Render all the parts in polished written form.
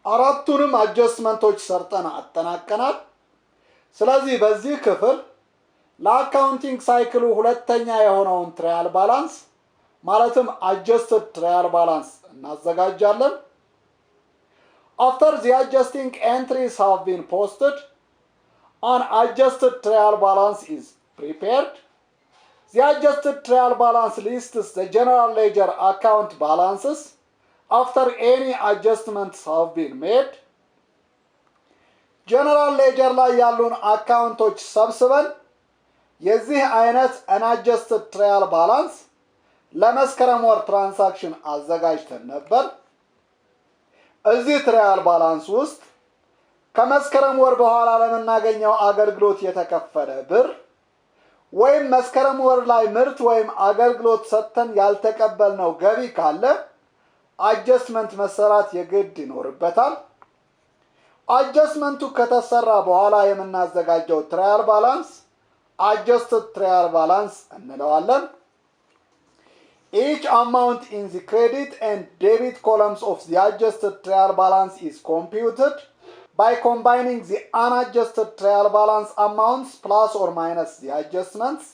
አራቱንም adjustment ኦች ሰርተን አጠናቀናል። ስለዚህ በዚህ ክፍል ለ accounting cycle ኡ ሁለተኛ የሆነውን trial balance፣ ማለትም adjusted trial balance እናዘጋጃለን። After the adjusting entries have been posted, an adjusted trial balance is prepared. The adjusted trial balance lists the general ledger account balances after any adjustments have been made. General ledger ላይ ያሉን account ኦች ሰብስበን የዚህ አይነት unadjusted trial balance ለመስከረም ወር transaction አዘጋጅተን ነበር። እዚህ trial balance ውስጥ ከመስከረም ወር በኋላ ለምናገኘው አገልግሎት የተከፈለ ብር ወይም መስከረም ወር ላይ ምርት ወይም አገልግሎት ሰጥተን ያልተቀበልነው ገቢ ካለ adjustment መሰራት የግድ ይኖርበታል። Adjustment ኡ ከተሰራ በኋላ የምናዘጋጀው trial balance adjusted trial balance እንለዋለን። Each amount in the credit and debit columns of the adjusted trial balance is computed by combining the unadjusted trial balance amounts plus or minus the adjustments.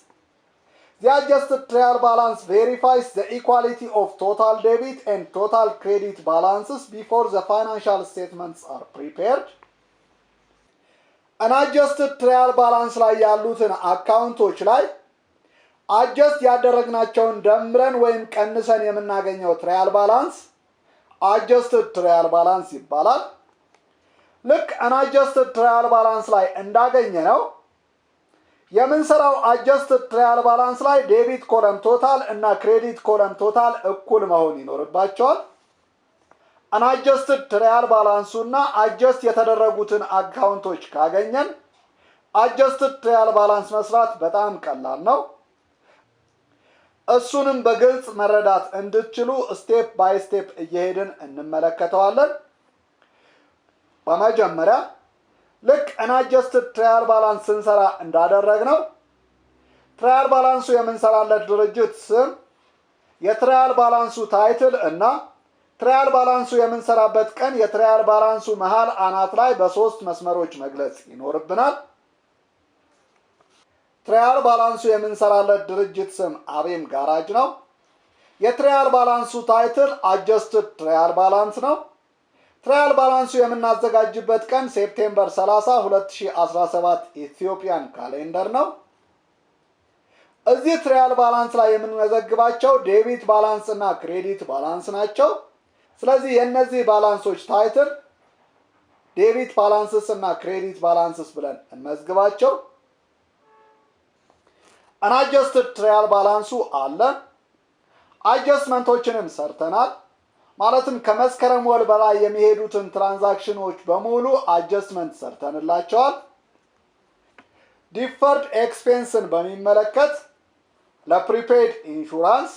The adjusted trial balance verifies the equality of total debit and total credit balances before the financial statements are prepared. Unadjusted trial balance ላይ ያሉትን account ኦች ላይ adjust ያደረግናቸውን ደምረን ወይም ቀንሰን የምናገኘው trial balance adjusted trial balance ይባላል። ልክ unadjusted trial balance ላይ እንዳገኘነው የምንሰራው adjusted trial balance ላይ debit column total እና credit column total እኩል መሆን ይኖርባቸዋል። Unadjusted trial balance ኡ እና adjust የተደረጉትን account ኦች ካገኘን adjusted trial balance መስራት በጣም ቀላል ነው። እሱንም በግልጽ መረዳት እንድትችሉ step by step እየሄድን እንመለከተዋለን። በመጀመሪያ ልክ unadjusted trial balance ስንሰራ እንዳደረግነው trial balance ኡ የምንሰራለት ድርጅት ስም፣ የ trial balance ኡ title እና trial balance ኡ የምንሰራበት ቀን የ trial balance ኡ መሃል አናት ላይ በሶስት መስመሮች መግለጽ ይኖርብናል። Trial balance ኡ የምንሰራለት ድርጅት ስም አቤም ጋራጅ ነው። የ trial balance ኡ title adjusted trial balance ነው። Trial balance ኡ የምናዘጋጅበት ቀን September 30 2017 Ethiopian calendar ነው። እዚህ trial balance ላይ የምንመዘግባቸው debit balance እና credit balance ናቸው። ስለዚህ የእነዚህ balance ኦች title debit balances እና credit balances ብለን እንመዝግባቸው። Unadjusted trial balance ኡ አለ። Adjustment ኦችንም ሰርተናል። ማለትም ከመስከረም ወር በላይ የሚሄዱትን transaction ኦች በሙሉ adjustment ሰርተንላቸዋል። Deferred expense ን በሚመለከት ለ prepaid insurance፣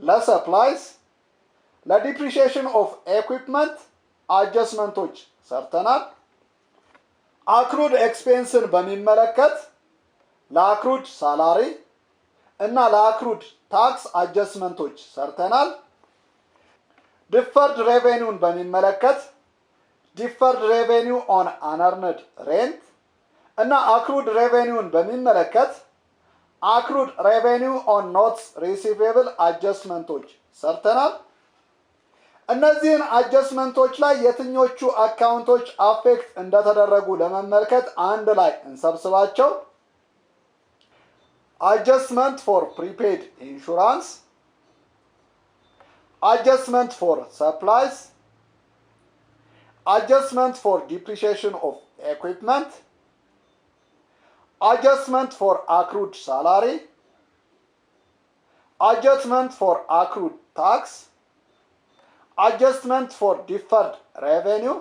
ለ supplies፣ ለ depreciation of equipment adjustment ኦች ሰርተናል። Accrued expense ን በሚመለከት ለ accrued salary እና ለ accrued tax adjustment ኦች ሰርተናል። Deferred revenue ን በሚመለከት deferred revenue on unearned rent እና accrued revenue ን በሚመለከት accrued revenue on notes receivable adjustment ኦች ሰርተናል። እነዚህን adjustment ኦች ላይ የትኞቹ account ኦች affect እንደተደረጉ ለመመልከት አንድ ላይ እንሰብስባቸው። Adjustment for prepaid insurance፣ adjustment for supplies፣ adjustment for depreciation of equipment፣ adjustment for accrued salary፣ adjustment for accrued tax፣ adjustment for deferred revenue፣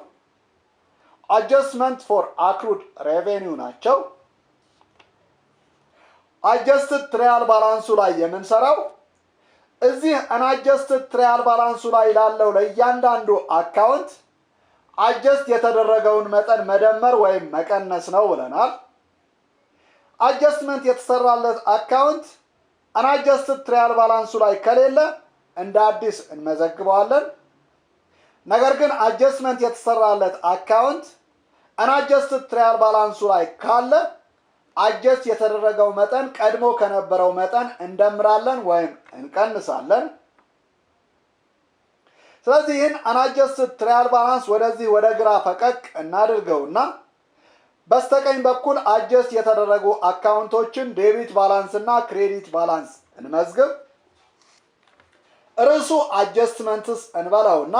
adjustment for accrued revenue ናቸው። Adjusted trial balance ኡ ላይ የምንሰራው እዚህ unadjusted trial balance ኡ ላይ ላለው ለእያንዳንዱ account adjust የተደረገውን መጠን መደመር ወይም መቀነስ ነው ብለናል። Adjustment የተሰራለት account unadjusted trial balance ኡ ላይ ከሌለ እንደ አዲስ እንመዘግበዋለን። ነገር ግን adjustment የተሰራለት account unadjusted trial balance ኡ ላይ ካለ adjust የተደረገው መጠን ቀድሞ ከነበረው መጠን እንደምራለን ወይም እንቀንሳለን። ስለዚህ ይህን unadjusted trial balance ወደዚህ ወደ ግራ ፈቀቅ እናድርገውና በስተቀኝ በኩል adjust የተደረጉ account ኦችን debit balance እና credit balance እንመዝግብ። ርዕሱ adjustments እንበለውና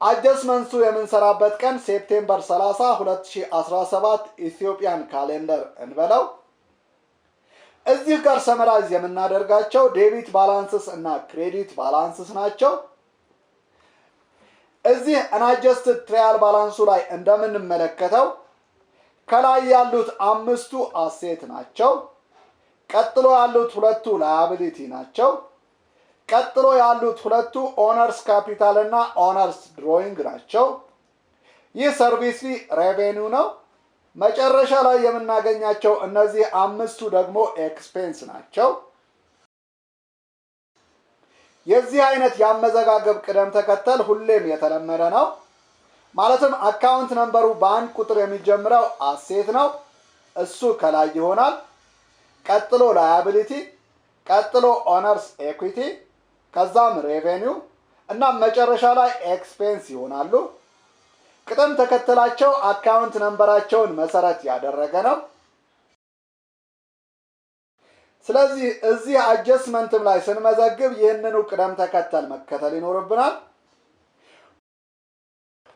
adjustment ኡ የምንሰራበት ቀን September 30 2017 Ethiopian calendar እንበለው። እዚህ ጋር summarize የምናደርጋቸው debit balances እና credit balances ናቸው። እዚህ unadjusted trial balance ኡ ላይ እንደምንመለከተው ከላይ ያሉት አምስቱ asset ናቸው። ቀጥሎ ያሉት ሁለቱ liability ናቸው። ቀጥሎ ያሉት ሁለቱ owner's capital እና owner's drawing ናቸው። ይህ service fee revenue ነው። መጨረሻ ላይ የምናገኛቸው እነዚህ አምስቱ ደግሞ expense ናቸው። የዚህ አይነት የአመዘጋገብ ቅደም ተከተል ሁሌም የተለመደ ነው። ማለትም account number ኡ በአንድ ቁጥር የሚጀምረው asset ነው። እሱ ከላይ ይሆናል። ቀጥሎ liability፣ ቀጥሎ owner's equity፣ ከዛም revenue እና መጨረሻ ላይ expense ይሆናሉ። ቅደም ተከተላቸው account number ኣቸውን መሰረት ያደረገ ነው። ስለዚህ እዚህ adjustment ም ላይ ስንመዘግብ ይህንኑ ቅደም ተከተል መከተል ይኖርብናል።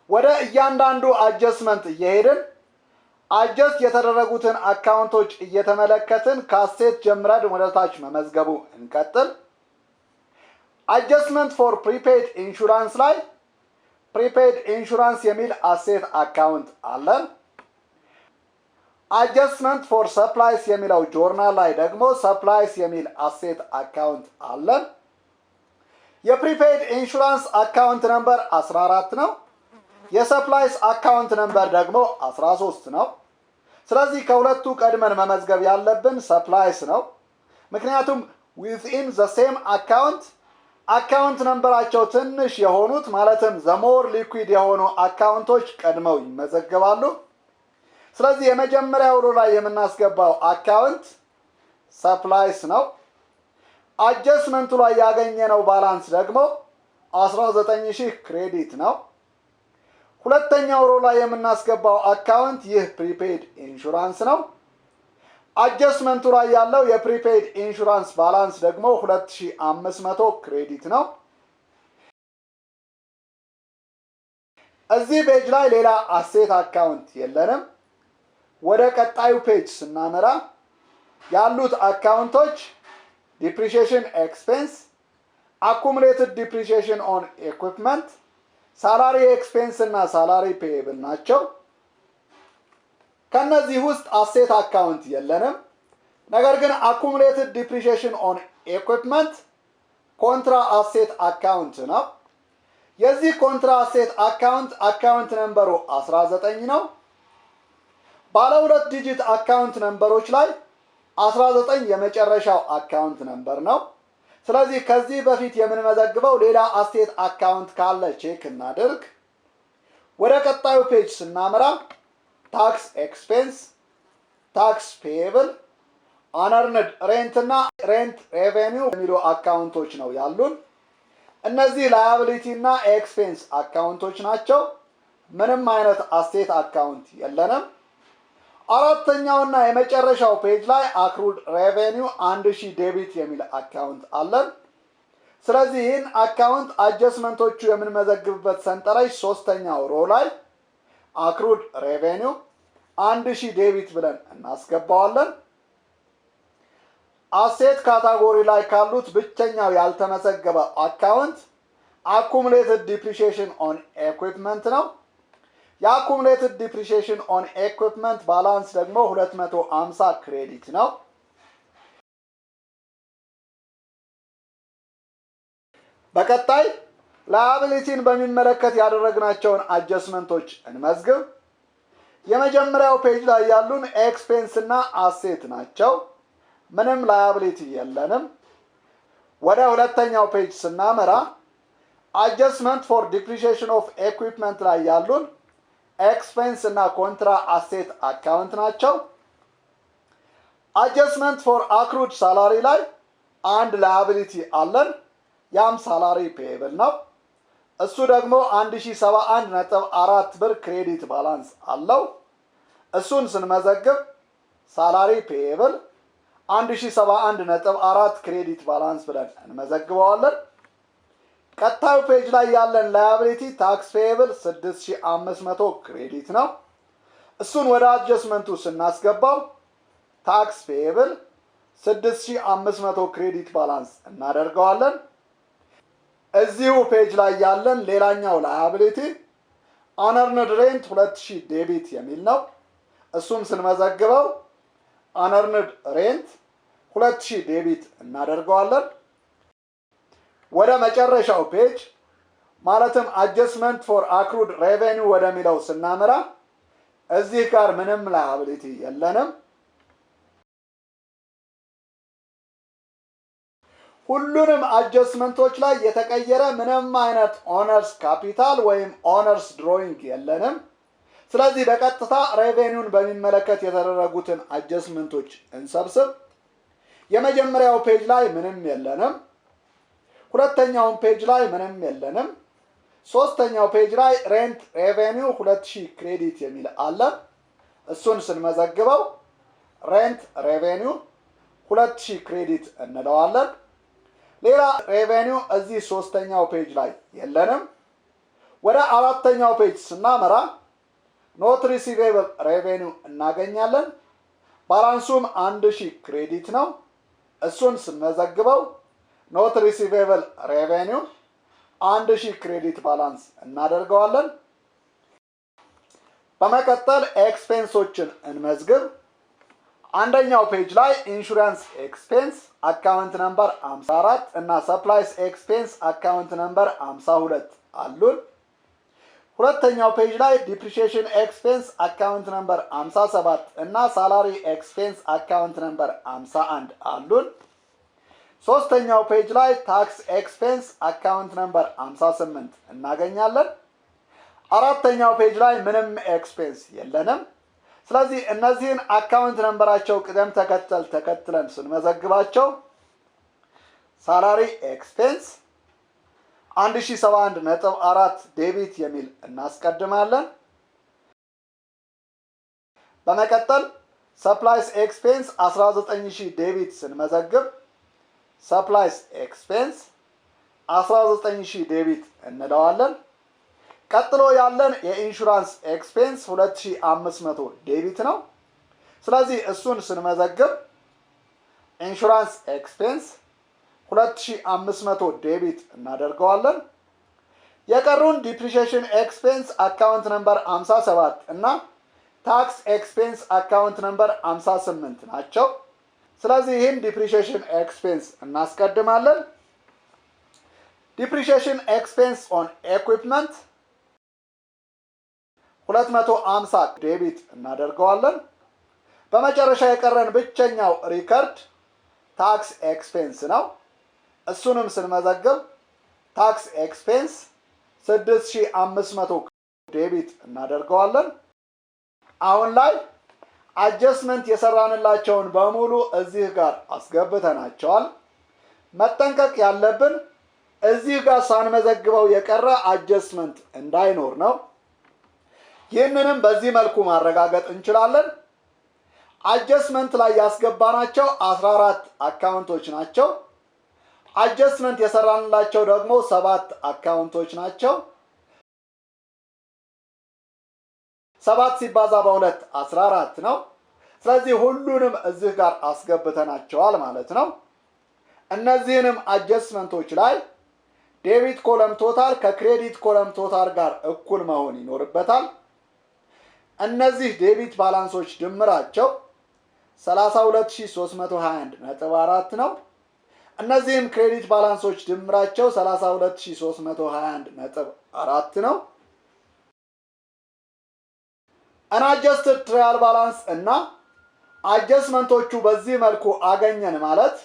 ወደ እያንዳንዱ adjustment እየሄድን adjust የተደረጉትን account ኦች እየተመለከትን ከ asset ጀምረን ወደ ታች መመዝገቡ እንቀጥል። Adjustment for prepaid insurance ላይ prepaid insurance የሚል asset account አለን። Adjustment for supplies የሚለው ጆርናል ላይ ደግሞ supplies የሚል asset account አለን። የ prepaid insurance account number 14 ነው። የ supplies account number ደግሞ 13 ነው። ስለዚህ ከሁለቱ ቀድመን መመዝገብ ያለብን supplies ነው። ምክንያቱም within the same account፣ account number ኣቸው ትንሽ የሆኑት፣ ማለትም the more liquid የሆኑ account ኦች ቀድመው ይመዘገባሉ። ስለዚህ የመጀመሪያው row ላይ የምናስገባው account supplies ነው። Adjustment ኡ ላይ ያገኘነው balance ደግሞ 19,000 credit ነው። ሁለተኛው row ላይ የምናስገባው account ይህ prepaid insurance ነው። Adjustment ኡ ላይ ያለው የ prepaid insurance balance ደግሞ 2500 credit ነው። እዚህ page ላይ ሌላ asset account የለንም። ወደ ቀጣዩ page ስናመራ ያሉት account ኦች depreciation expense፣ accumulated depreciation on equipment፣ salary expense እና salary payable ናቸው። ከነዚህ ውስጥ asset account የለንም። ነገር ግን accumulated depreciation on equipment contra asset account ነው። የዚህ contra asset account account number ኡ 19 ነው። ባለ ሁለት digit account number ኦች ላይ 19 የመጨረሻው account number ነው። ስለዚህ ከዚህ በፊት የምንመዘግበው ሌላ asset account ካለ check እናድርግ። ወደ ቀጣዩ page ስናመራ tax expense፣ tax payable፣ unearned rent እና rent revenue የሚሉ account ኦች ነው ያሉን። እነዚህ liability እና expense account ኦች ናቸው። ምንም አይነት asset account የለንም። አራተኛውና የመጨረሻው page ላይ accrued revenue 1000 debit የሚል account አለን። ስለዚህ ይህን account adjustment ኦቹ የምንመዘግብበት ሰንጠረዥ ሶስተኛው row ላይ accrued revenue 1000 debit ብለን እናስገባዋለን። Asset category ላይ ካሉት ብቸኛው ያልተመዘገበ account accumulated depreciation on equipment ነው። የ accumulated depreciation on equipment balance ደግሞ 250 credit ነው። በቀጣይ liability ን በሚመለከት ያደረግናቸውን adjustment ኦች እንመዝግብ። የመጀመሪያው page ላይ ያሉን expense እና asset ናቸው። ምንም liability የለንም። ወደ ሁለተኛው page ስናመራ Adjustment for depreciation of equipment ላይ ያሉን expense እና contra asset account ናቸው። Adjustment for accrued salary ላይ አንድ liability አለን። ያም salary payable ነው። እሱ ደግሞ 1071.4 ብር credit balance አለው። እሱን ስንመዘግብ salary payable 1071.4 credit balance ብለን እንመዘግበዋለን። ቀጣዩ page ላይ ያለን liability tax payable 6500 credit ነው። እሱን ወደ adjustment ኡ ስናስገባው tax payable 6500 credit balance እናደርገዋለን። እዚሁ page ላይ ያለን ሌላኛው liability unearned rent 2000 debit የሚል ነው። እሱም ስንመዘግበው unearned rent 2000 debit እናደርገዋለን። ወደ መጨረሻው page ማለትም adjustment for accrued revenue ወደሚለው ስናመራ እዚህ ጋር ምንም liability የለንም። ሁሉንም adjustment ኦች ላይ የተቀየረ ምንም አይነት owner's capital ወይም owner's drawing የለንም። ስለዚህ በቀጥታ revenue ን በሚመለከት የተደረጉትን adjustment ኦች እንሰብስብ። የመጀመሪያው page ላይ ምንም የለንም። ሁለተኛውን page ላይ ምንም የለንም። ሶስተኛው page ላይ rent revenue 2000 credit የሚል አለ። እሱን ስንመዘግበው rent revenue 2000 credit እንለዋለን። ሌላ revenue እዚህ ሶስተኛው page ላይ የለንም። ወደ አራተኛው page ስናመራ note receivable revenue እናገኛለን። Balance ኡም 1000 credit ነው። እሱን ስንመዘግበው note receivable revenue 1000 credit balance እናደርገዋለን። በመቀጠል expense ኦችን እንመዝግብ። አንደኛው page ላይ insurance expense account number 54 እና supplies expense account number 52 አሉን። ሁለተኛው page ላይ depreciation expense account number 57 እና salary expense account number 51 አሉን። ሶስተኛው page ላይ tax expense account number 58 እናገኛለን። አራተኛው page ላይ ምንም expense የለንም። ስለዚህ እነዚህን account number ኣቸው ቅደም ተከተል ተከትለን ስንመዘግባቸው salary expense 1071.4 debit የሚል እናስቀድማለን። በመቀጠል supplies expense 19000 debit ስንመዘግብ supplies expense 19000 debit እንለዋለን። ቀጥሎ ያለን የ insurance expense 2500 debit ነው። ስለዚህ እሱን ስንመዘግብ insurance expense 2500 debit እናደርገዋለን። የቀሩን depreciation expense account number 57 እና tax expense account number 58 ናቸው። ስለዚህ ይህን depreciation expense እናስቀድማለን። Depreciation expense on equipment 250 debit እናደርገዋለን። በመጨረሻ የቀረን ብቸኛው record tax expense ነው። እሱንም ስንመዘግብ tax expense 6500 debit እናደርገዋለን። አሁን ላይ adjustment የሰራንላቸውን በሙሉ እዚህ ጋር አስገብተናቸዋል። መጠንቀቅ ያለብን እዚህ ጋር ሳንመዘግበው የቀረ adjustment እንዳይኖር ነው። ይህንንም በዚህ መልኩ ማረጋገጥ እንችላለን። Adjustment ላይ ያስገባናቸው 14 account ኦች ናቸው። Adjustment የሰራንላቸው ደግሞ ሰባት account ኦች ናቸው። 7 ሲባዛ በ2 14 ነው። ስለዚህ ሁሉንም እዚህ ጋር አስገብተናቸዋል ማለት ነው። እነዚህንም adjustment ኦች ላይ debit column total ከ credit column total ጋር እኩል መሆን ይኖርበታል። እነዚህ debit balance ኦች ድምራቸው 32321.4 ነው። እነዚህም credit balance ኦች ድምራቸው 32321.4 ነው። Unadjusted trial balance እና adjustment ኦቹ በዚህ መልኩ አገኘን ማለት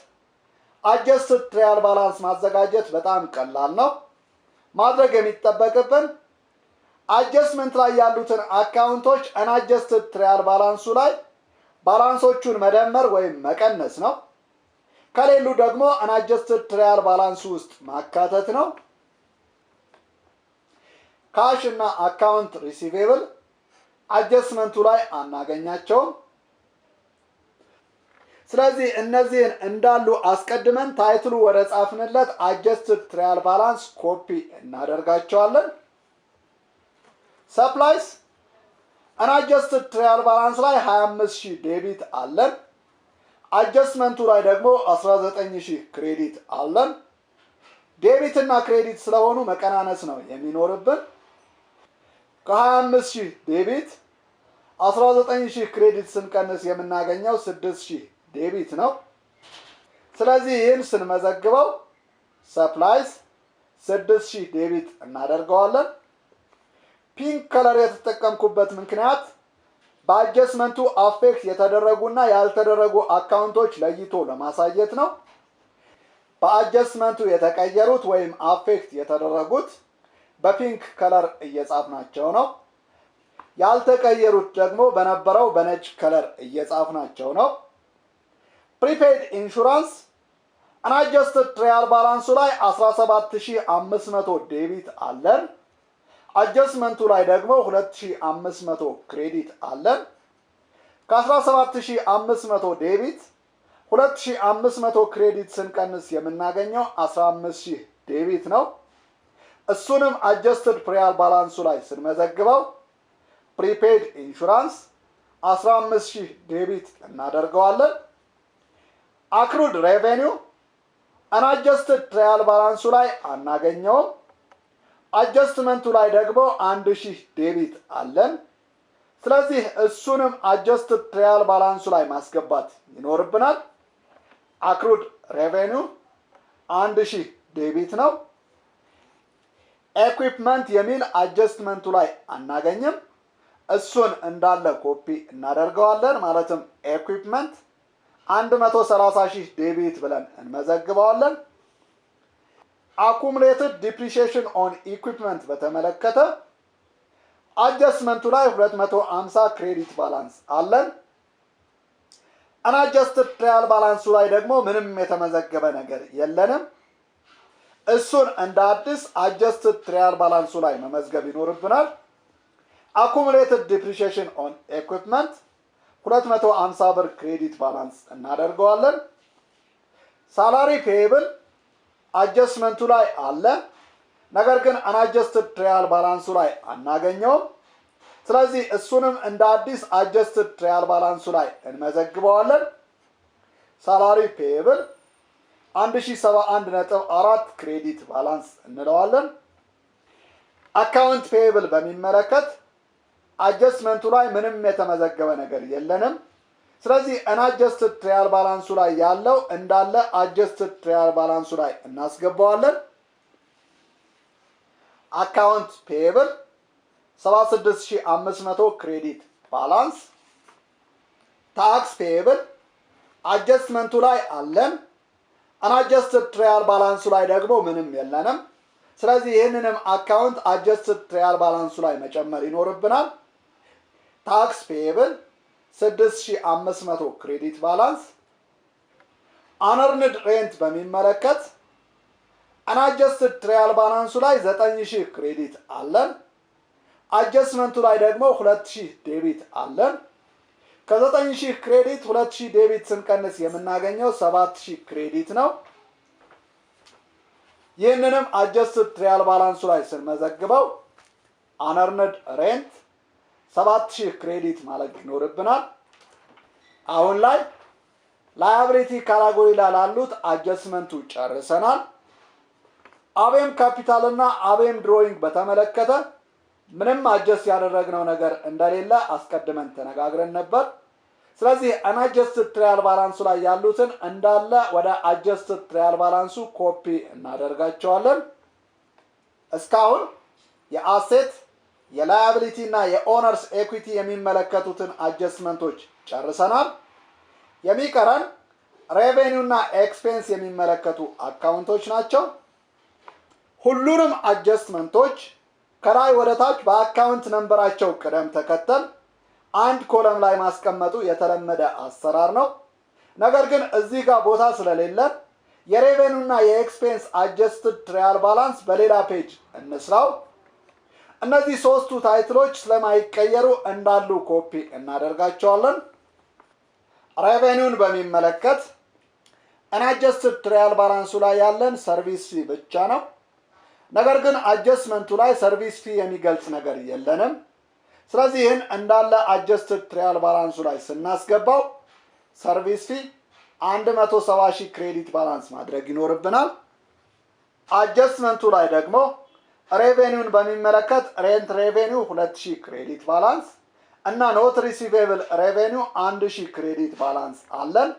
adjusted trial balance ማዘጋጀት በጣም ቀላል ነው። ማድረግ የሚጠበቅብን adjustment ላይ ያሉትን account ኦች unadjusted trial balance ኡ ላይ balance ኦቹን መደመር ወይም መቀነስ ነው። ከሌሉ ደግሞ unadjusted trial balance ኡ ውስጥ ማካተት ነው። Cash እና account receivable adjustment ኡ ላይ አናገኛቸውም። ስለዚህ እነዚህን እንዳሉ አስቀድመን title ኡ ወደ ጻፍንለት adjusted trial balance copy እናደርጋቸዋለን። Supplies unadjusted trial balance ላይ 25,000 debit አለን። Adjustment ኡ ላይ ደግሞ 19,000 credit አለን። Debit እና credit ስለሆኑ መቀናነስ ነው የሚኖርብን። ከ25,000 debit 19,000 credit ስንቀንስ የምናገኘው 6,000 debit ነው። ስለዚህ ይህን ስንመዘግበው supplies 6,000 debit እናደርገዋለን። Pink color የተጠቀምኩበት ምክንያት በ adjustment ኡ affect የተደረጉና ያልተደረጉ account ኦች ለይቶ ለማሳየት ነው። በ adjustment ኡ የተቀየሩት ወይም affect የተደረጉት በ pink color እየጻፍናቸው ነው። ያልተቀየሩት ደግሞ በነበረው በነጭ color እየጻፍናቸው ነው። Prepaid insurance unadjusted trial balance ኡ ላይ 17,500 debit አለን። Adjustment ኡ ላይ ደግሞ 2500 credit አለን። ከ17,500 debit 2500 credit ስንቀንስ የምናገኘው 15,000 debit ነው። እሱንም adjusted trial balance ኡ ላይ ስንመዘግበው prepaid insurance 15,000 debit እናደርገዋለን። Accrued revenue unadjusted trial balance ኡ ላይ አናገኘውም። Adjustment ኡ ላይ ደግሞ 1000 debit አለን። ስለዚህ እሱንም adjusted trial balance ኡ ላይ ማስገባት ይኖርብናል። Accrued revenue 1000 debit ነው። Equipment የሚል adjustment ኡ ላይ አናገኝም። እሱን እንዳለ ኮፒ እናደርገዋለን። ማለትም equipment 130 ሺህ debit ብለን እንመዘግበዋለን። Accumulated depreciation on equipment በተመለከተ adjustment ኡ ላይ 250 credit balance አለን። Unadjusted trial balance ኡ ላይ ደግሞ ምንም የተመዘገበ ነገር የለንም። እሱን እንደ አዲስ adjusted trial balance ኡ ላይ መመዝገብ ይኖርብናል። Accumulated depreciation on equipment 250 ብር credit balance እናደርገዋለን። Salary payable adjustment ኡ ላይ አለ፣ ነገር ግን unadjusted trial balance ኡ ላይ አናገኘውም። ስለዚህ እሱንም እንደ አዲስ adjusted trial balance ኡ ላይ እንመዘግበዋለን። Salary payable 1071.4 credit balance እንለዋለን። Account payable በሚመለከት adjustment ኡ ላይ ምንም የተመዘገበ ነገር የለንም። ስለዚህ unadjusted trial balance ኡ ላይ ያለው እንዳለ adjusted trial balance ኡ ላይ እናስገባዋለን። Account payable 76,500 credit balance። Tax payable adjustment ኡ ላይ አለን። Unadjusted trial balance ኡ ላይ ደግሞ ምንም የለንም። ስለዚህ ይህንንም account adjusted trial balance ኡ ላይ መጨመር ይኖርብናል። Tax payable 6500 credit balance። Unearned rent በሚመለከት unadjusted trial balance ኡ ላይ 9000 credit አለን። Adjustment ኡ ላይ ደግሞ 2000 debit አለን። ከ9000 credit 2000 debit ስንቀንስ የምናገኘው 7000 credit ነው። ይህንንም adjusted trial balance ኡ ላይ ስንመዘግበው unearned rent 7000 credit ማለት ይኖርብናል። አሁን ላይ liability category ላይ ላሉት adjustment ኡ ጨርሰናል። አቤም ካፒታል እና አቤም drawing በተመለከተ ምንም adjust ያደረግነው ነገር እንደሌለ አስቀድመን ተነጋግረን ነበር። ስለዚህ unadjusted trial balance ኡ ላይ ያሉትን እንዳለ ወደ adjusted trial balance ኡ copy እናደርጋቸዋለን። እስካሁን የ asset፣ የ liability እና የ owner's equity የሚመለከቱትን adjustment ኦች ጨርሰናል። የሚቀረን revenue እና expense የሚመለከቱ account ኦች ናቸው። ሁሉንም adjustment ኦች ከላይ ወደ ታች በ account number ኣቸው ቅደም ተከተል አንድ column ላይ ማስቀመጡ የተለመደ አሰራር ነው። ነገር ግን እዚህ ጋር ቦታ ስለሌለን የ revenue እና የ expense adjusted trial balance በሌላ page እንስራው። እነዚህ ሶስቱ title ኦች ስለማይቀየሩ እንዳሉ ኮፒ እናደርጋቸዋለን። Revenue ን በሚመለከት unadjusted trial balance ኡ ላይ ያለን service fee ብቻ ነው። ነገር ግን adjustment ኡ ላይ service fee የሚገልጽ ነገር የለንም። ስለዚህ ይህን እንዳለ adjusted trial balance ኡ ላይ ስናስገባው service fee 170 ሺህ credit balance ማድረግ ይኖርብናል። Adjustment ኡ ላይ ደግሞ revenue ን በሚመለከት rent revenue 2000 credit balance እና note receivable revenue 1000 credit balance አለን።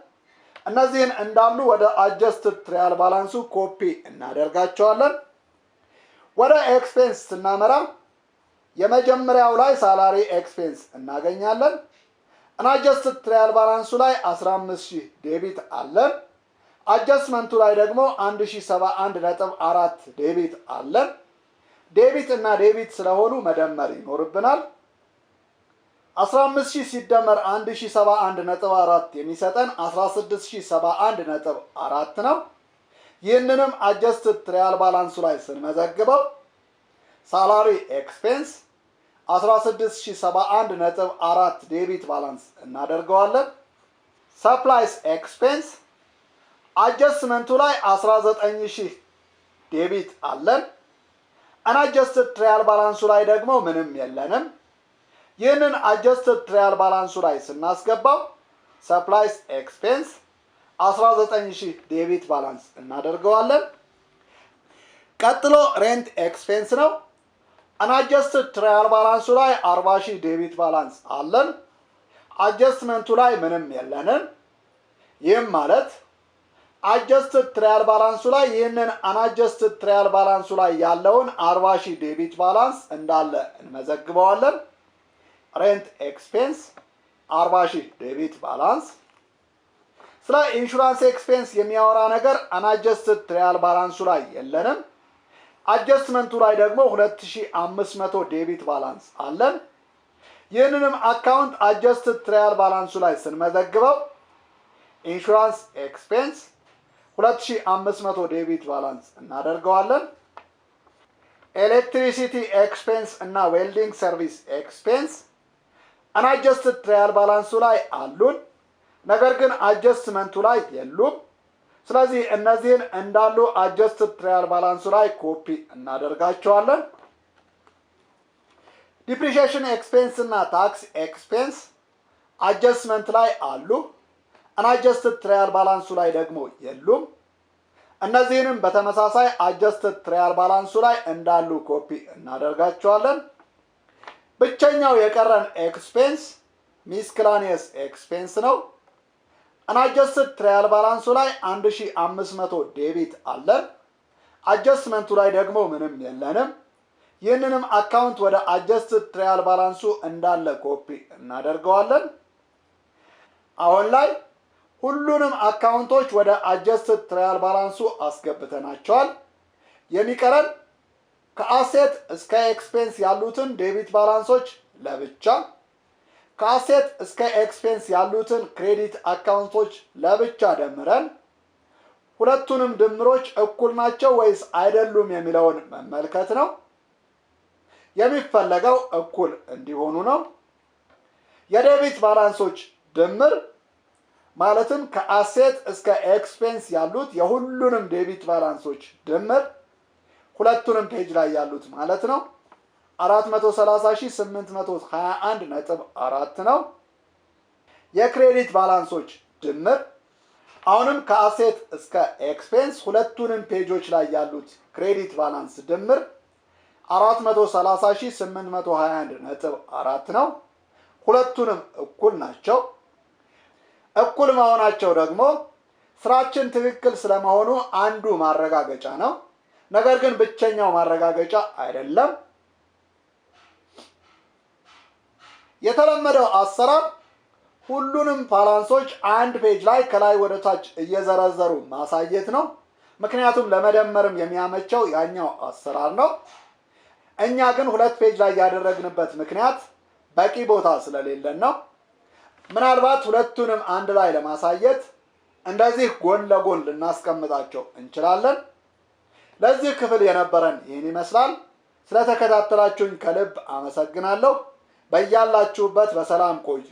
እነዚህን እንዳሉ ወደ adjusted trial balance ኡ copy እናደርጋቸዋለን። ወደ expense ስናመራ የመጀመሪያው ላይ salary expense እናገኛለን። Unadjusted trial balance ኡ ላይ 15,000 debit አለን። Adjustment ኡ ላይ ደግሞ 1071.4 debit አለን። Debit እና debit ስለሆኑ መደመር ይኖርብናል። 15,000 ሲደመር 1071.4 የሚሰጠን 16,071.4 ነው። ይህንንም adjusted trial balance ኡ ላይ ስንመዘግበው salary expense 16,071.4 debit balance እናደርገዋለን። Supplies expense adjustment ኡ ላይ 19,000 debit አለን። Unadjusted trial balance ኡ ላይ ደግሞ ምንም የለንም። ይህንን adjusted trial balance ኡ ላይ ስናስገባው supplies expense 19,000 debit balance እናደርገዋለን። ቀጥሎ rent expense ነው። Unadjusted trial balance ኡ ላይ 40,000 debit balance አለን። Adjustment ኡ ላይ ምንም የለንም። ይህም ማለት adjusted trial balance ኡ ላይ ይህንን unadjusted trial balance ኡ ላይ ያለውን 40,000 debit balance እንዳለ እንመዘግበዋለን። Rent expense 40,000 debit balance። ስለ insurance expense የሚያወራ ነገር unadjusted trial balance ኡ ላይ የለንም። Adjustment ኡ ላይ ደግሞ 2500 debit balance አለን። ይህንንም account adjusted trial balance ኡ ላይ ስንመዘግበው insurance expense 2500 debit balance እናደርገዋለን። Electricity expense እና welding service expense unadjusted trial balance ኡ ላይ አሉን፣ ነገር ግን adjustment ኡ ላይ የሉም። ስለዚህ እነዚህን እንዳሉ adjusted trial balance ኡ ላይ ኮፒ እናደርጋቸዋለን። Depreciation expense እና tax expense adjustment ላይ አሉ፣ unadjusted trial balance ኡ ላይ ደግሞ የሉም። እነዚህንም በተመሳሳይ adjusted trial balance ኡ ላይ እንዳሉ ኮፒ እናደርጋቸዋለን። ብቸኛው የቀረን expense miscellaneous expense ነው። Unadjusted trial balance ኡ ላይ 1500 debit አለን። Adjustment ኡ ላይ ደግሞ ምንም የለንም። ይህንንም account ወደ adjusted trial balance ኡ እንዳለ ኮፒ እናደርገዋለን። አሁን ላይ ሁሉንም account ኦች ወደ adjusted trial balance ኡ አስገብተናቸዋል። የሚቀረን ከ asset እስከ expense ያሉትን debit balance ኦች ለብቻ፣ ከ asset እስከ expense ያሉትን credit account ኦች ለብቻ ደምረን ሁለቱንም ድምሮች እኩል ናቸው ወይስ አይደሉም የሚለውን መመልከት ነው። የሚፈለገው እኩል እንዲሆኑ ነው። የ debit balance ኦች ድምር፣ ማለትም ከ asset እስከ expense ያሉት የሁሉንም debit balance ኦች ድምር፣ ሁለቱንም page ላይ ያሉት ማለት ነው፣ 430,821.4 ነው። የ credit balance ኦች ድምር፣ አሁንም ከ asset እስከ expense ሁለቱንም page ኦች ላይ ያሉት credit balance ድምር 430,821.4 ነው። ሁለቱንም እኩል ናቸው። እኩል መሆናቸው ደግሞ ስራችን ትክክል ስለመሆኑ አንዱ ማረጋገጫ ነው። ነገር ግን ብቸኛው ማረጋገጫ አይደለም። የተለመደው አሰራር ሁሉንም balance ኦች አንድ page ላይ ከላይ ወደ ታች እየዘረዘሩ ማሳየት ነው። ምክንያቱም ለመደመርም የሚያመቸው ያኛው አሰራር ነው። እኛ ግን 2 page ላይ ያደረግንበት ምክንያት በቂ ቦታ ስለሌለን ነው። ምናልባት ሁለቱንም አንድ ላይ ለማሳየት እንደዚህ ጎን ለጎን ልናስቀምጣቸው እንችላለን። ለዚህ ክፍል የነበረን ይህን ይመስላል። ስለተከታተላችሁኝ ከልብ አመሰግናለሁ። በያላችሁበት በሰላም ቆዩ።